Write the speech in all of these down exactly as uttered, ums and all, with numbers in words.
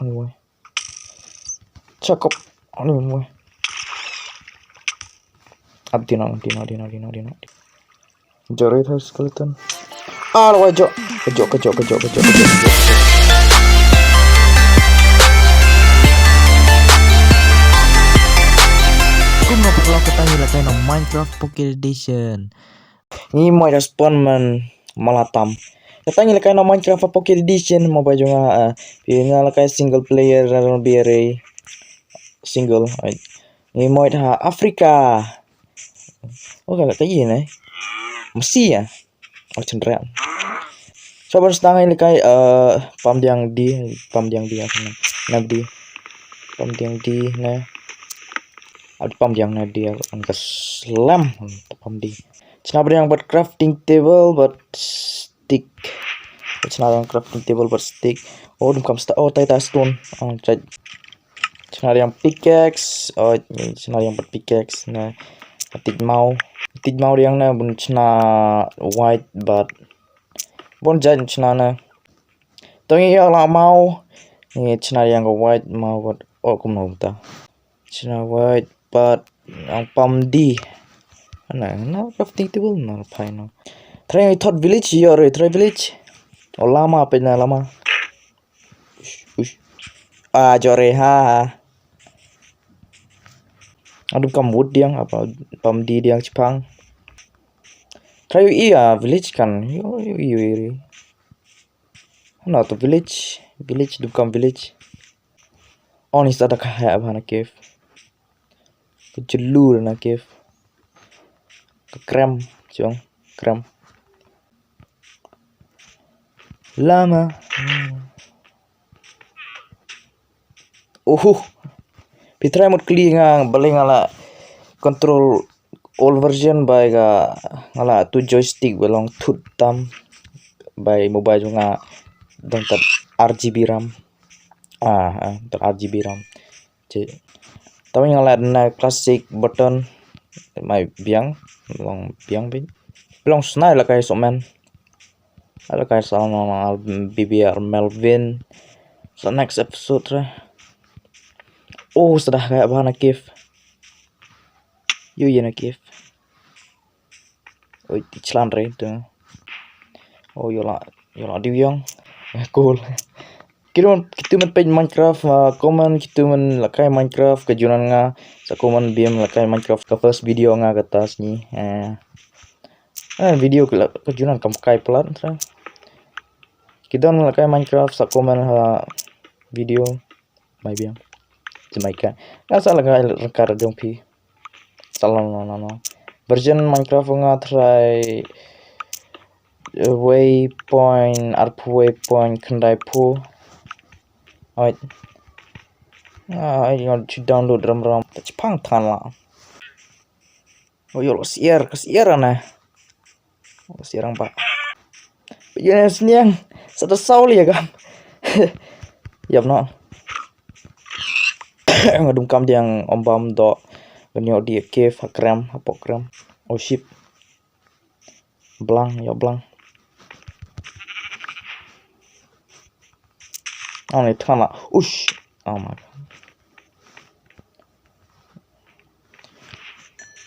Woi. Cakep. Ani woi. Abdino, abdino, abdino, abdino, abdino. Jore tha skeleton. Ah, lo jo. Kejo, kejo, kejo, kejo, kejo, kejo. Kumno perlu kita ngi lakai na Minecraft Pocket Edition. Ngi moi respond man malatam. Kata ngi lakai na Minecraft Pocket Edition mo ba jonga, ah, phi nga lakai single player ra biare single. Ai. Ngi moi ha Africa. Oh, ka ka ye ne. Mesti ya. Oh, cendra. Coba setengah ini kai, eh, pam diang di, pam diang di apa na di. Pam diang di na. Ada pam diang na di, angka slam pam di. Chna beriang buat crafting table, buat stick. Chna beriang crafting table, buat stick. Oh, dum kam sta, oh, tai tai stone. Oh, chai. Chna beriang pickaxe. Oh, chna beriang buat pickaxe na. Atik mau. Atik mau beriang na bun chna white buat. Bun jai chna na. Tong ya la mau. Ni chna beriang white mau buat. Oh, kumno buta. Chna white buat ang pam di. Ana, na crafting table na pai no. Try thot village yo re, try village. O lama pe na lama. Ush, ush. Ah, jore ha. Aduh kam wood diang apa pam di diang chipang. Try i a village kan. Yo, yo, yo, yo. Na to village, village dum kam village. Oni sada ka ha ba na cave. Ka julu na cave. Ka krem, jong, krem. Lama. Uhu. Phi try mut kli nga bale nga la control old version ba nga la tu joystick ba long thut tam ba mobile nga dang tat R G B RAM. Ah, ah, tat R G B RAM. Che. Tawi nga la na classic button mai biang long biang bi. Long snai la kai so man. Ala kai sa na B B R Melvin. So next episode re. Oh, sudah kayak apa na cave. Yo ye na cave. Oi, chlan re tu. Oh, yola, yola diwiong. Cool. Kitu man, kitu man page Minecraft, uh, comment, kitu man lakai Minecraft, ka junan nga, sa comment bim lakai Minecraft, ka first video nga kata sngi. Eh, eh, video ka, ka junan kam kai plat, sa. Ki don lakai Minecraft, sa comment ha video, mai biang. Jamaika. Nga sa lakai rengkar jong phi. Salam no, no, no. Version Minecraft nga try, eh, waypoint, arphew waypoint, khyndai phew. Oi. Ah, ai, ngon chu download ram ram. Ta chipang than la. Oh, yo, lo sier, ka sier ana. Lo sier ang ba. Yo, ne sniang. Sa ta saw li ya kam. Yap no. Nga dum kam diang om bam do. Nyo di cave ha krem, ha pok krem. Oh, ship. Blang, yo blang. Oh, ni thana. Ush. Oh my God.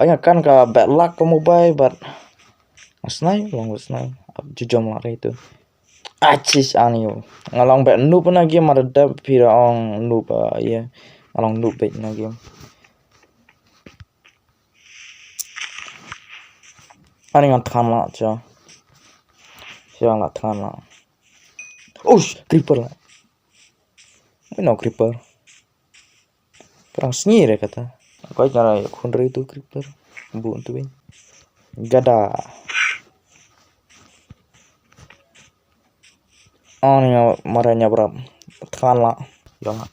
Ai nga kan ka bad luck ka mobile, but nga snai, long nga snai. Ap jujom la re tu. Achis ani yo. Nga long bad noob na game, ada da pira ong noob, ah, yeah. Nga long noob bad na game. Ani ngan than la cha. Siang la than la. Ush, creeper la. Ino creeper. Perang sngi re kata. Koi nara ya khun re tu creeper. Bu tu win. Gada. Ani nga mara nya brap. Than la. Yo la.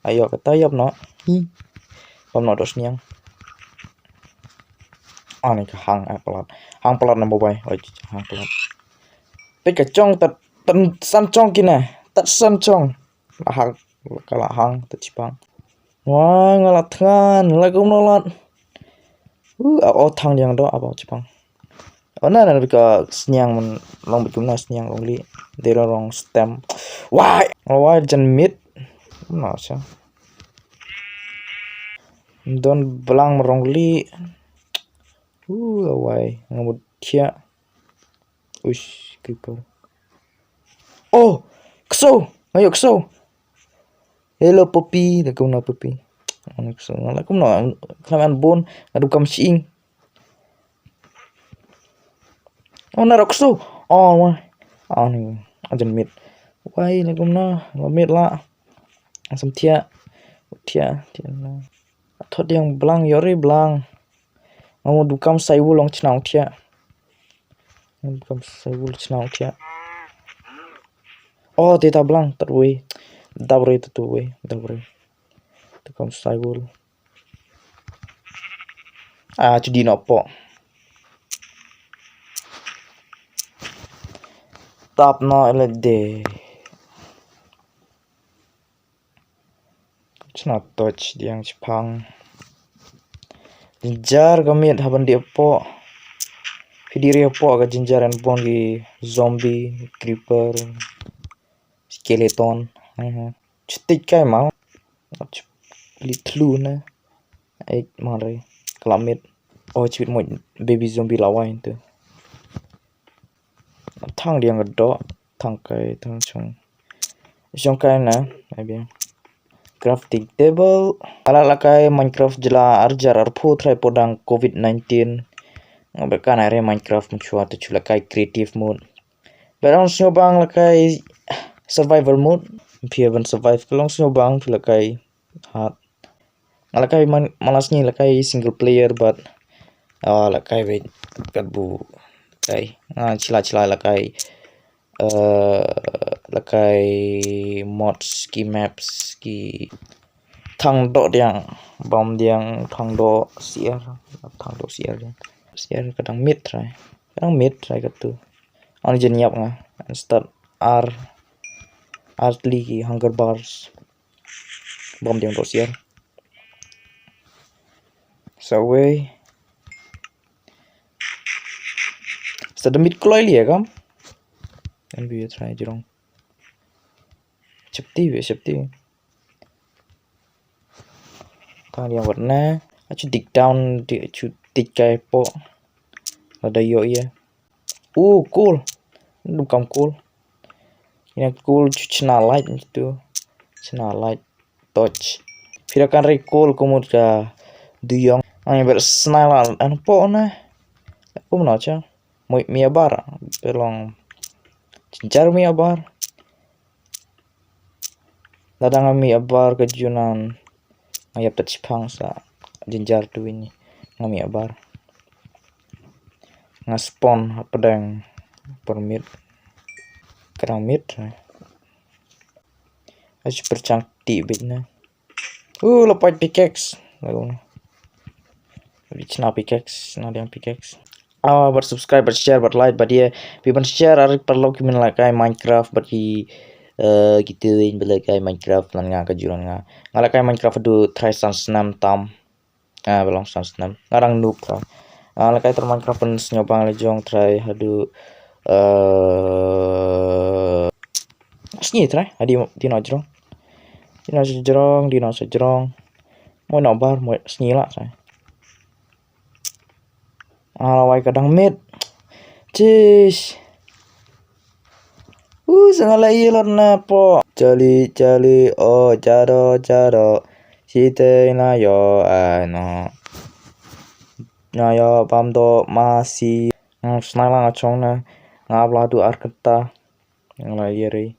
Ayo kata yap no. Hi. Pam no dos niang. Ani ka hang, eh, palat. Hang palat na mobile. Oi, hang palat. Pe ka chong tat, tan, san chong kine. Tat san chong. La hang, ka la hang, tat chipang. Wah, nga la thngan, la kum no lat. Uh, a o thang diang do, a ba chipang. O na na ka sniang man, long bit kum na sniang long li. Dei rong rong stem. Wah, wah, jan mit. Kumno sha. Don blang marong li. Uh, awai, nga mut thiah. Uish, creeper. Oh, kso, nga ïoh kso. Hello puppy, la kumno puppy. Nga ïoh kso, la kumno, khlem an bun, nga dukam shing. Oh, na rok kso. Oh, wai. Oh, ni, ajan mit. Wai, la kumno, la mit la. Asam thiah, thiah, thiah la. Thot yang blang, ïoh ri blang. Nga mut dukam sai wul long chnong thiah. Nga mut dukam sai wul chnong thiah. Oh, te ta blang, tat wei. Dap re, tat wei, dap re. Dukam sai wul. Ah, chu di no po. Tap no ele de. Chna toch diang chipang. Jinjar ka miet haban di apo. Phi di ri apo ka jinjar en pon ki zombie, creeper, skeleton. Aha. Chitik kai mau. Ach li thlu na. Ai mare. Kala miet. Oh, chwit mo baby zombie lawai tu. Thang diang ka doh, thang kai, thang chung. Chung kai na, ai biang. Crafting table. Ala la kai Minecraft jylla arjar arphew trai podang covid nineteen. Nga ba kan ai re Minecraft mchua tu chula kai creative mode. Ba long sio bang la kai survival mode. Phi ban survive ka long sio bang phi la kai hard. Nga la kai man, man la sngi la kai single player, but, ah, la kai wei kat bu kai. Nga chila chila la kai, eh, la kai mods ki maps ki thang doh diang, bom diang thang doh siar, thang doh siar diang. Siar kadang mid trai. Kadang mid trai katu. Ani jen yap nga. Start ar, ar tli ki hunger bars. Bom diang doh siar. Sa wei. Sa da mit kloi lia kam. Em bi trai jrong. Chapti be chapti. Tang diang wat na. Achu dik down di achu dik kai po. Lada yo ia. Oh, cool. Dum kam cool. Ina cool chu chna light tu. Chna light torch. Phira kan ri cool kumut ka duyong. Ang ber snai la an po na. Kum na cha. Mui mi abar. Pelong. Jar mi abar. Lada nga mih abar ka junan nga ïap tat shipang sa jinjar tu ini nga mih abar. Nga spawn ha pdeng permit. Kadang mit. Ashi perchang ti bit na. Uh, lepas pickaxe. Lagu ni. Bit chna pickaxe, na diang pickaxe. Ah, bad subscribe, bad share, bad like, bad ye. Pi ban share, ari paralok ki min lakai Minecraft, bad ki, eh, ki tuin ba lakai Minecraft, lan nga ka juran nga. Nga lakai Minecraft du try san snam tam. Ah, belong san snam. Nga dang noob try. Nga lakai ter Minecraft pun snyobang le jong try hadu, eh, sngi try. Hadi di no jrong. Di no jrong, di no jrong. Mo no bar, mo sngi la try. Ala wai ka dang mit. Chish. Uh, sa nga la ïalot na po. Chali, chali, oh, chado, chado. Siteng na yo, ai no. Na yo, pam do, masi. Nga snai la nga chong na. Nga bla du ar kata. Nga la ïa ri.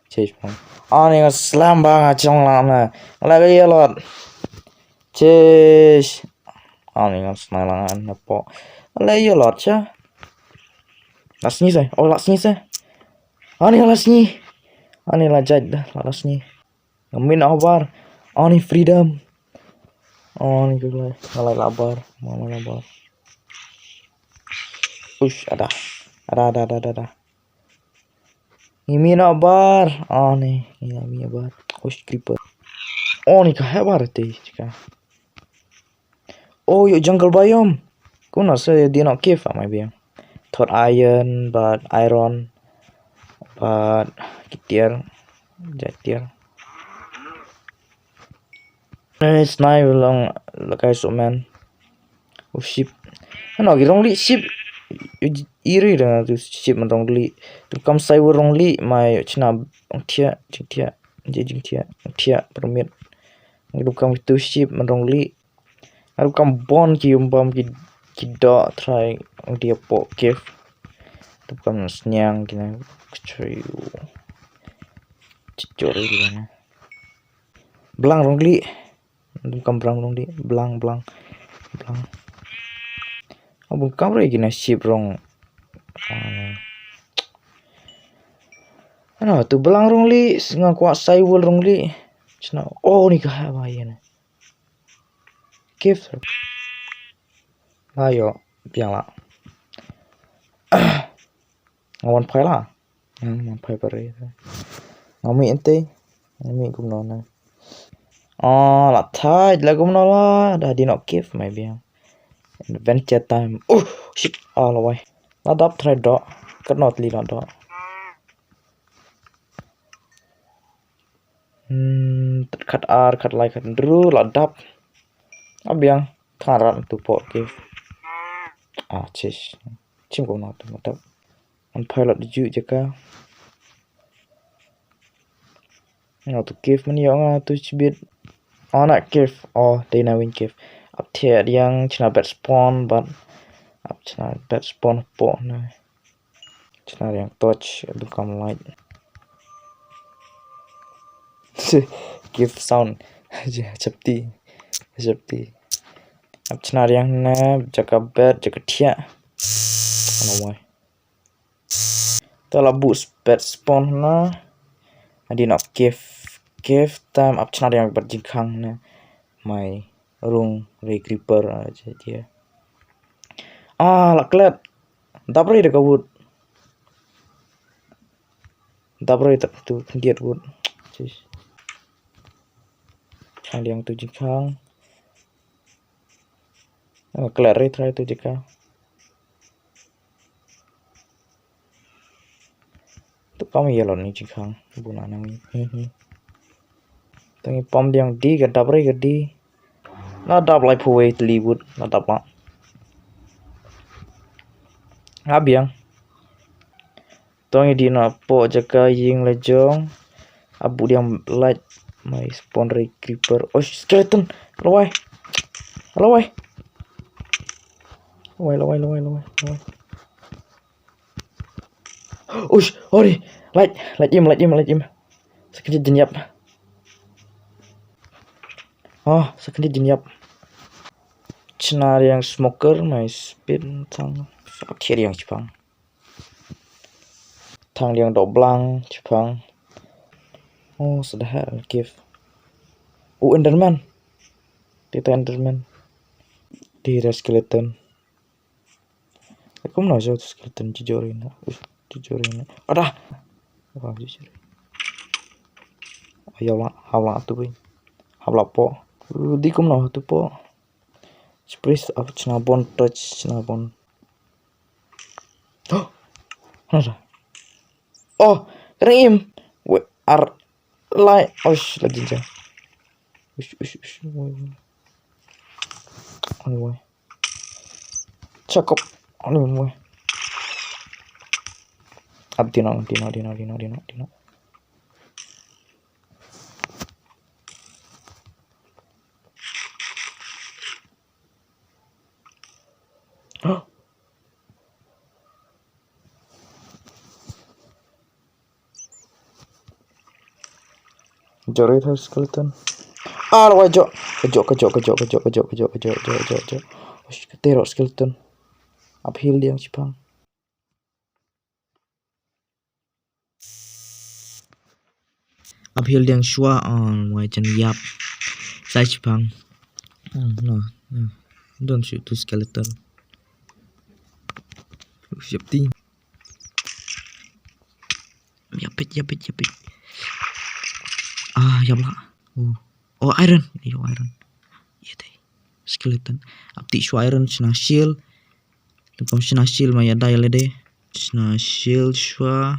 Chish pang. Ani nga slam ba nga chong la na. Nga la ïalot. Chish. Ani nga snai la nga na po. Nga la ïalot cha. La sngi sa. Oh, la sngi sa. Ani la sngi. Ani la jait da. La, la sngi. Nga min abar. Ani freedom. Ani ka lai. Nga lai la bar. Mama la bar. Ush, ada. Ada, ada, ada, ada, ada. Ngi mih na bar. Oh, ni. Ngi mih na bar. Oh, shi creeper. Oh, ni ka heh bar te, chika. Oh, yo jungle biome. Kuna sa di no cave amai biang. Thot iron, but iron. But ki tiar. Jai tiar. Eh, snai long la kai so man. U ship. Ano ki rong li ship. Iri da tu ship man rong li. Tu kam sai u rong li mai chna ong thia, jing thia, je jing thia, ong thia permit. Ngi tu kam tu ship man rong li. Aru kam bon ki um bam ki ki do try ong dia po kif. Tu kam sniang ki na kchriu. Chichori di na. Blang rong li. Bun kam blang rong li, blang, blang, blang. Oh, bun kam re kina ship rong. Ah. Ano, tu blang rong li, nga kwah sai wul rong li. Chna, oh, ni ka ha ba yen. Gift. Ayo, biang la. Nga wan phai la. Nga wan phai pare. Nga mi ente. Nga mi kumno na. Oh, la thait la kumno la. Da di nok kif mai biang. Adventure time. Oh, shit. Ah, la wai. La dap try do. Kat not li la do. Hmm, kat ar, kat lai, kat dru, la dap. Abiang, tharat tu po kif. Ah, chish. Chim ko na tu matap. An pilot di ju jaka. Nga tu kif man yo nga tu chibit. Oh, na kif. Oh, dei na win kif. Ap thia diang chna bet spawn, but ap chna bet spawn po na. Chna riang torch, adu kam light. Gift sound. Chapti. Chapti. Ap chna riang na, jaka bet, jaka thia. Ano wai. Ta la bu bet spawn na. Adi no gift. Gift time ap chna riang bet jingkhang na. Mai rung re creeper aja dia. Ah, la klet. Dap rei da ka wood. Dap rei tak tu khyndiat wood. Chis. Chang liang tu jingkhang. Ah, klet rei try tu jingkhang. Tu kam yellow ni jingkhang. Buna nang ni. Hmm, hmm. Tangi pom diang di ka dap rei ka di. Na dap lai phuwei tli wood na dap la. Abiang. Tong i di na po jaka ying la jong. Abu diang light mai spawn rei creeper. Oh, skeleton. Lawai. Lawai. Lawai, lawai, lawai, lawai, lawai. Ush, ori. Light, light im, light im, light im. Sakit jin yap. Oh, sakit jin yap. Chna riang smoker, mai speed thang. Sakit riang chipang. Thang liang dok blang chipang. Oh, sudah gift. Oh, Enderman. Tita Enderman. Tita skeleton. Kum na jo skeleton jijori na. Jijori na. Ada. Apa jijori? Ayo la, hawla tu bin. Hawla po. Di kum na tu po. Spris ap chna bon touch chna bon. Oh. Nasa. Oh, kering im. We ar lai. Osh, la jinja. Ush, ush, ush. Wai, wai. Wai, wai. Cakep. Ani wai. Ab dino, dino, dino, dino, dino, dino. Jari thar skeleton. Ah, lawai jo. Kajo, kajo, kajo, kajo, kajo, kajo, kajo, kajo, kajo, kajo. Ush, katero skeleton. Ap heal diang chipang. Ap heal diang shwa, ah, wai jan yap. Sai chipang. Ah, no, no. Don't shoot the skeleton. Ush, yap ti. Yapit, yapit, yapit. Ah, yap la. Oh. Oh, iron. Yo, iron. Yete. Skeleton. Ap ti shwa iron, chna shield. Tum chna shield ma ya dai lede. Chna shield shwa.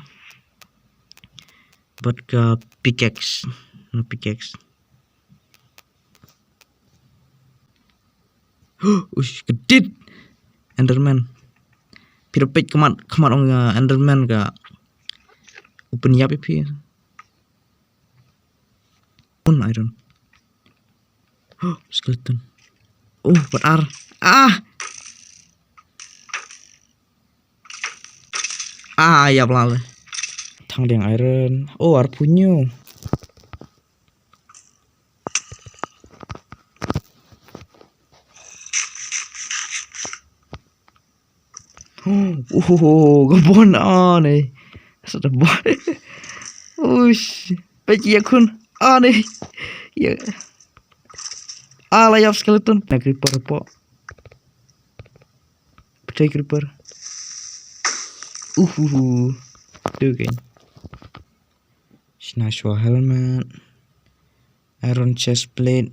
Bat ka pickaxe. No pickaxe. Ush, ka dit. Enderman. Phi da peit khmat, khmat ong, uh, Enderman ka u pynïap ïa phi. Un iron. Skeleton. Oh, wat ar. Ah. Ah, ïap la le. Thang diang iron. Oh, arphew hynñiew. Oh, ka bun, ah, ne. Sa da bun. Ush. Peit ïa khun. Ah, ne. Ïa. Ah, la ïap skeleton. Na creeper po. Peit creeper. Uhuhu. Tu kan. Shna shuwa helmet. Iron chest plate.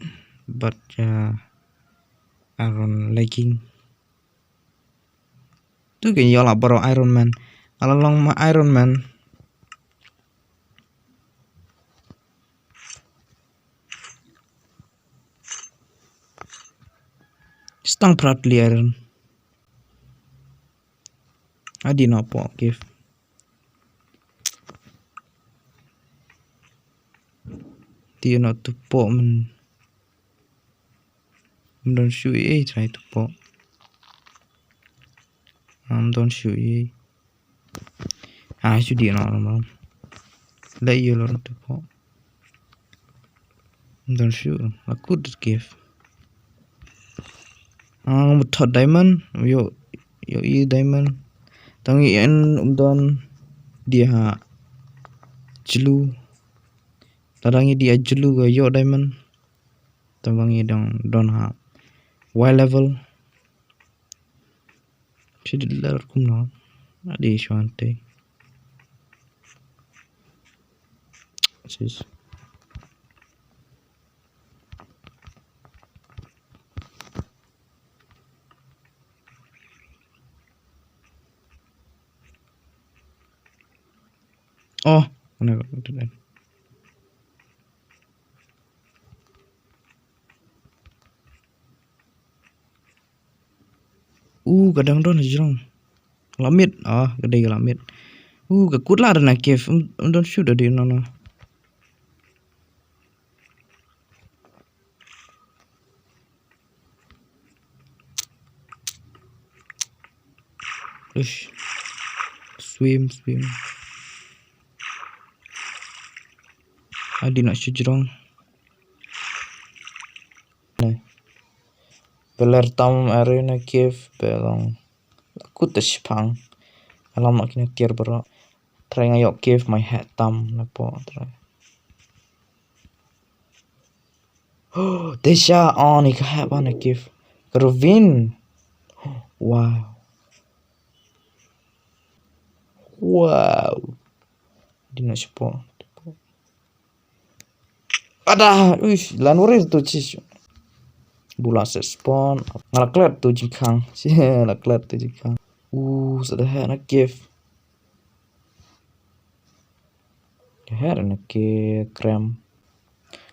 But, uh, iron legging. Tu kan ïoh la baroh Iron Man. Nga la long ma Iron Man. Stang prat li iron. Adi na po kif. Ti na tu po men. Ym don shu ei trai tu po. Ym don shu ei. Ah, shu di no ram ram. Lai yu lor tu po. Ym don shu. La kut kif. Ah, mut thot diamond. Yo, yo i diamond. Tang i en ym don. Di ha. Jlu. Tadang i di ha jlu ga yo diamond. Tang bang i dang don ha. Y level. Shi di lar kumno. Adi shwante. Sis. Oh, mana kau tu kan? Uh, kadang don jrong. Lamit. Ah, kadai lamit. Uh, ka kut la dana cave. Um, um, don shoot ada no no. Ush. Swim, swim. Adi nak shoot jrong. Beler tam arena cave belong. Aku te shipang. Alam nak kena tier bro. Try nga yok cave my head tam na po try. Oh, Desha on ik heb aan cave. Ravine. Wow. Wow. Di na shipang. Ada, uish, lan warir tu cis. Bula set spawn. Nga la klet tu jingkhang. Cie, la klet tu jingkhang. Uh, sa da heh na cave. Da heh na cave kram.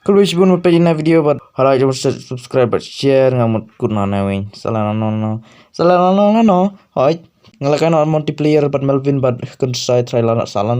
Kul wish bun mut page na video bad. Hara jom subscribe bad share nga mut kut na na wing. Salah na no no. Salah na no no no. Hoi. Nga la kai no multiplayer bad Melvin bad kun sai try la na salah.